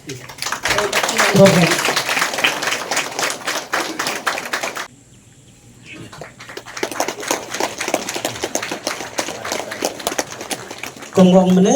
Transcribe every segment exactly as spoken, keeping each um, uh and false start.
Kong Wang Mene.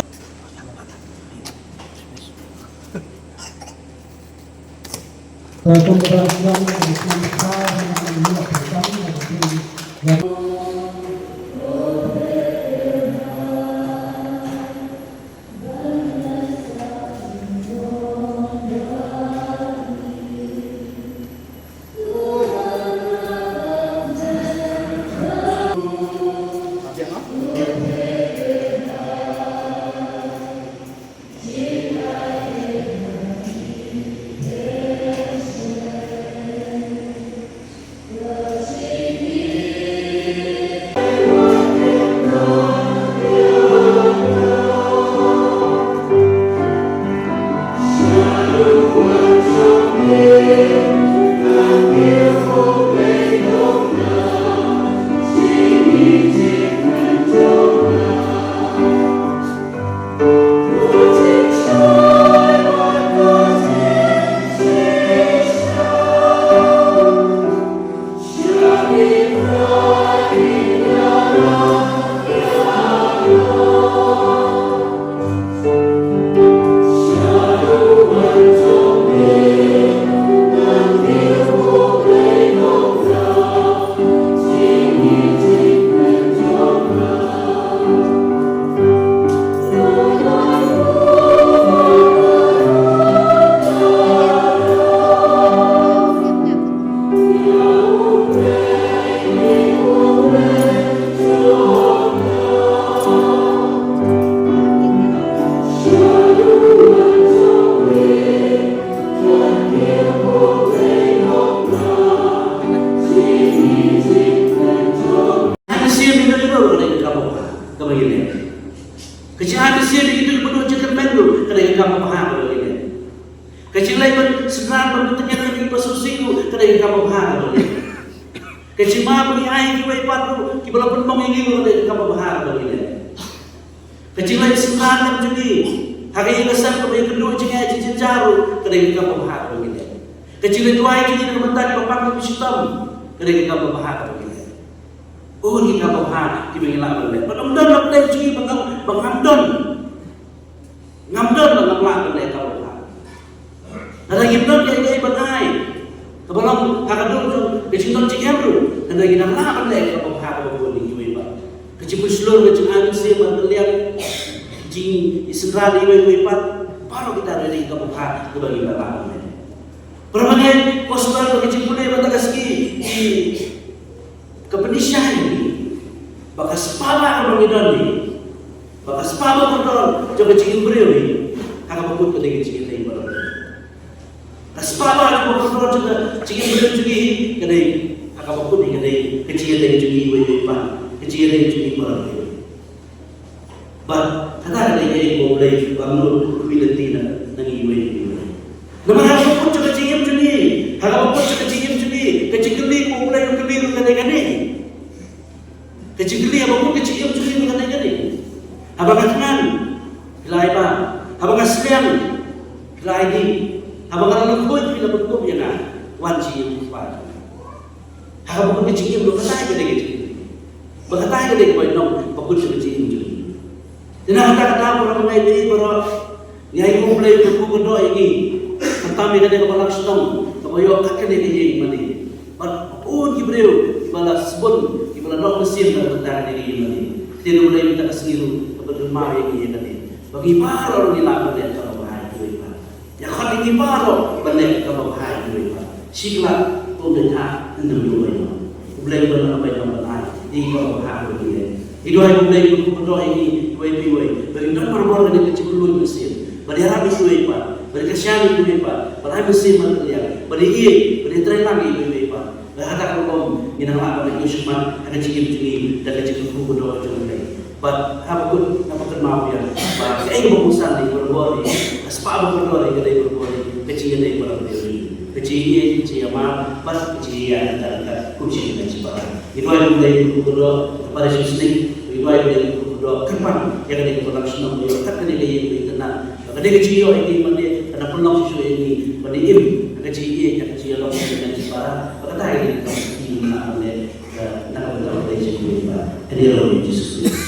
Mynsiem ïa ka jingmut ka dei ka kaba bha kaba ngi leh. Ka jingai mynsiem ïa ki briew ba don jingkyrmen ruh ka dei ka kam babha kaba ngi leh. Ka jingleit ban synran ban pyntngen ïa ki ba sngewsih ruh ka dei ka kam babha kaba ngi leh. Ka jingma ba ngi ai ïa kiwei pat ruh kiba la pynmong ïa ngi ruh ka dei ka kam babha kaba ngi leh. Ka jingleit synran jong ngi ha ka ïing ka sem kaba ïakynduh jingeh jingjynjar ruh ka dei ka kam babha kaba ngi leh. Ka jingleit duwai jong ngi na ka bynta kiba pang kiba shitom ka dei ka kam babha kaba ngi leh. Bun ki kam babha kiba ngi lah ban leh. Ba ngam don na pdeng jong ngi ba ngam, ba ngam don. Ngam don ba ngam lah ban leh kam babha. Lada ngim don kaei kaei ban ai kaba long ha ka dur jong ka jingdon jingem ruh, lada ngi dang lah ban leh kam babha kaba bun ïa kiwei pat. Ka jingpynshlur, ka jingai mynsiem bad kylliang, ka jingisynran ïa kiwei kiwei pat, baroh kita ki dei ki kam babha kiba ngi lah ban leh. Para bangeit, gospel bad ka jingpule mynta ka sngi, ka pynshai ba ka spah bah kaba ngi don hi, ba ka spah bah kordor jong ka jingim briew hi, ha kaba kut ka dei ka jingïadei baroh. Ka spah bah kaba kordor jong ka jingim briew jong ngi hi ka dei ha kaba kut hi ka dei ka jingïadei jong ngi iwei iwei pat, ka jingïadei jong ngi baroh. Bad kata ka dei kaei kaba U Blei u nud ban kyrkhu lynti na ngi iwei iwei. Namar ha kaba kut jong ka jingim jong ngi, ha kaba kut jong ka jingim jong ngi, ka jingkylli kaba U Blei u kylli ruh ka dei kane. Ka jingkylli haba kut ka jingim jong ngi ka dei kane. Haba nga thngan, phi la ai bam. Haba nga sliang, phi la ai dih. Haba nga la lyngkhuid, phi la pynkup ïa nga. Wan sha ïing u Kpa. Ha kaba kut ka jingim ruh katai ka dei ka jingkylli. Ba katai ka dei kaba ïalam ba kut ka jingim jong ngi. Te na kata ka daw, para bangeit, baroh ngi ai ïa U Blei u kyrkhu kyrdoh ïa ngi. Khamtam ïa kane kaba la shnong kaba ïoh kat kane ka ïing mane. Bad bun ki briew kiba la sbun, kiba la noh mynsiem na ka bynta kane ka ïing mane. Te U Blei mynta ka sngi ruh ka pynkynmaw ïa ngi ïa kane. Ba ngi baroh ngi lah ban leh kaba bha ïa kiwei pat. Ïa khot ïa ngi baroh ban leh kaba bha ïa kiwei pat. Shi khlad, kum dei ha, ynda U Blei u don kaba ïalam ban ai ïa ngi kaba bha kaba ngi leh. Ngi duwai U Blei u kyrkhu kyrdoh ïa ngi iwei pa iwei, ba ngin don barabor kane ka jingkylluid mynsiem, ban ïarap ïa kiwei pat, ban kyrshan ïa kiwei pat, ban ai mynsiem bad kylliang, ban ïaieit, ban ïatreilang ïa kiwei pat. Bad ha kata ka rukom ngin nang lah ban ïashem ha ka jingim jong ngi da ka jingkyrkhu kyrdoh jong U Blei. Bad haba kut, haba kynmaw ïa ba kaei kaba kongsan ïa ki barabor, ka spah ba kordor ka dei barabor ka jingïadei baroh, ka jingïeit, ka jingïamar bad ka jingïaid ryngkat ryngkat kum shi kynja shi para. Ngi duwai U Blei u kyrkhu kyrdoh ka parish u Sning, ngi duwai U Blei u kyrkhu kyrdoh kyrpang ïa kane ka balang shnong, ïa kane ka ïing ba itynnad. Ka dei ka jingïoh ïa ngi mane, ka na Long shisha ïa ngi ban im ha ka jingïeit, ha ka jingïalong, ha ka jingïeit para, ba kata ka dei ka jingïeit na ka bynta U Blei jong ngi ba. Ha ïa U Jisu Khrist.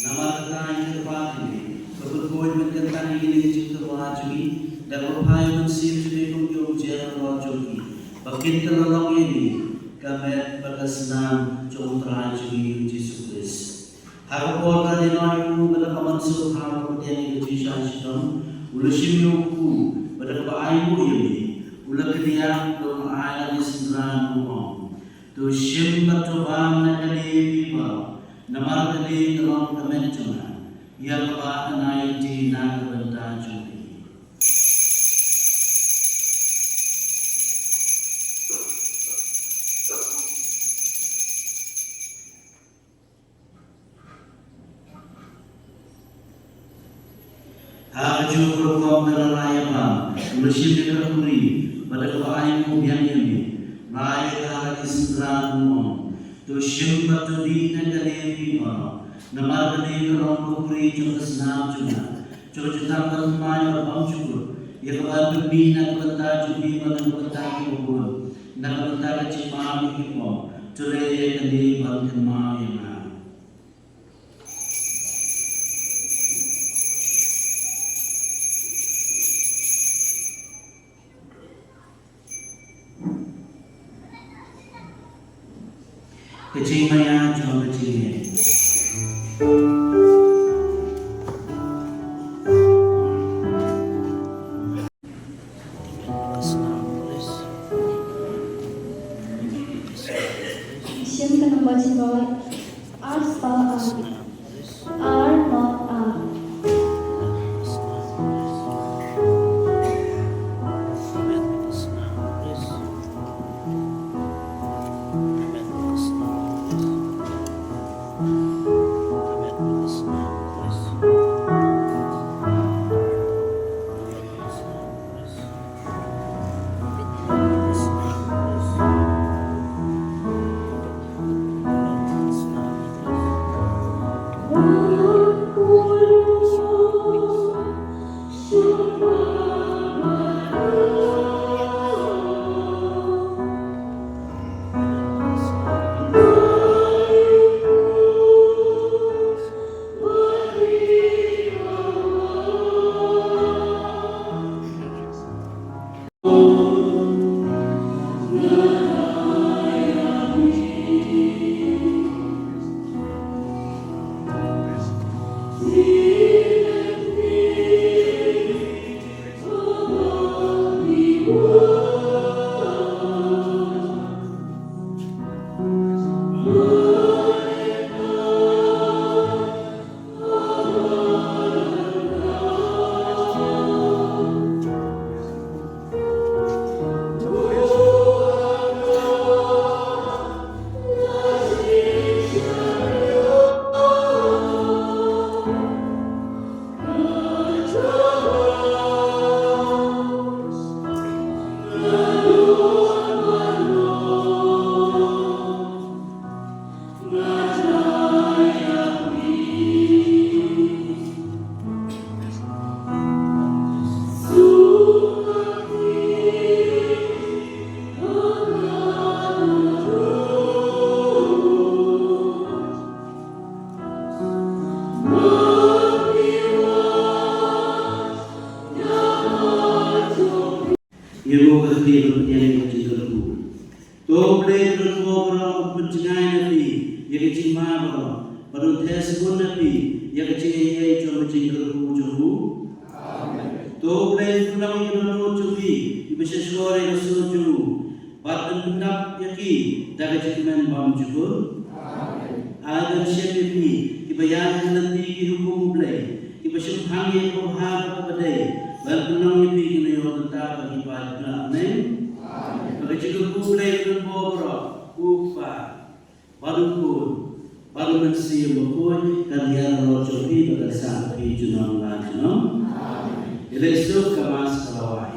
Namar kata, ïa kaba ngi, kaba khuid ban kyntang ïa kine ki jingtyrwa jong ngi, da kaba phai ban siem jong ngi kum ki umjer halor jong ki, ba kin kylla long ïa ngi ka met bad ka snam jong U Trai jong ngi U Jisu Khrist. Ha ka por ka dei noh ïa u ba da ka mynsiem ha ka pyrthei ka jingshah shitom, u la shim ïa u kpu, ba da kaba ai nguh ïa me, u la kdiah, u la ai la ki synran, u ong: To shim bad to bam na kane phi baroh, namar kane ka long ka met jong nga, ïa kaba ngan aiti na ka bynta jong phi. Ha kajuh ka rukom da la rai ïa bam, u la shim ïa ka khuri, bad da kaba ai nguh biang ïa me, u la ai ïa ka ha la ki synran, u ong: To shim bad to dih na kane phi baroh, namar kane ka long ka khuri jong ka snam jong nga, jong ka jingtap ban thymmai bad bymjukut, ïa kaba pynmih na ka bynta jong phi bad na ka bynta kiba bun, na ka bynta ka jingmap ïa ki pop. To leh ïa kane ban kynmaw ïa nga. Ka jingmaïa jong ka jingngeit. Shim ka nombor jingbatai ar spah ar, ar noh ar. Phi ruh ïa ka jingkyrkhu. To U Blei u don bor baroh un pynjngai na phi ïa ka jingma baroh, bad un theh sbun na phi ïa ka jingaiei jong ka jingkyrkhu jong u. Amen. To U Blei un pynlong ïa ki dohnud jong phi kiba sha shkor ïa ka sur jong u, bad un pyndap ïa ki da ka jingkmen bymjukut. Amen. Ai ban shem ïa phi kiba ïaid ha lynti ki hukum U Blei, kiba shemphang ïa ka babha bad kaba dei, ban pynlong ïa phi ki nongïoh bynta bad ki paidbah bneng. Amen. Bad ka jingkyrkhu U Blei ka don bor baroh, U Kpa, bad U Khun, bad U Mynsiem Bakhuid, kan ïaroh jong phi bad kan sah bad phi junom la junom. Amen. Ïaleh suk, ka Mass ka la wai.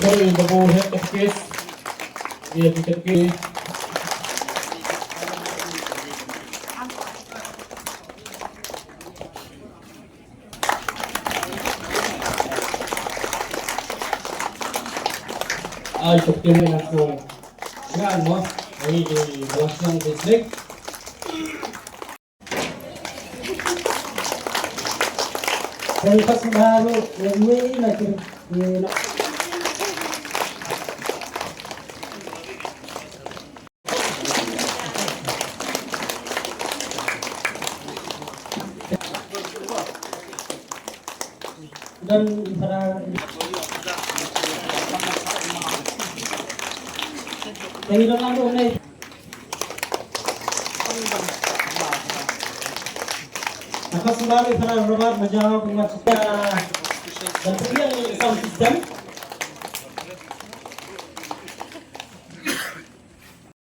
Ang Babu Head Katekis, ïa ki katekis. Ai, katekis na ko. Ngan mo, ai di Balasang District. Dari pas baru, ya, ini lagi. Dan para yang hidup lalu nih. Akas sembari para Robert Majau penguat suka dan kemudian sound system.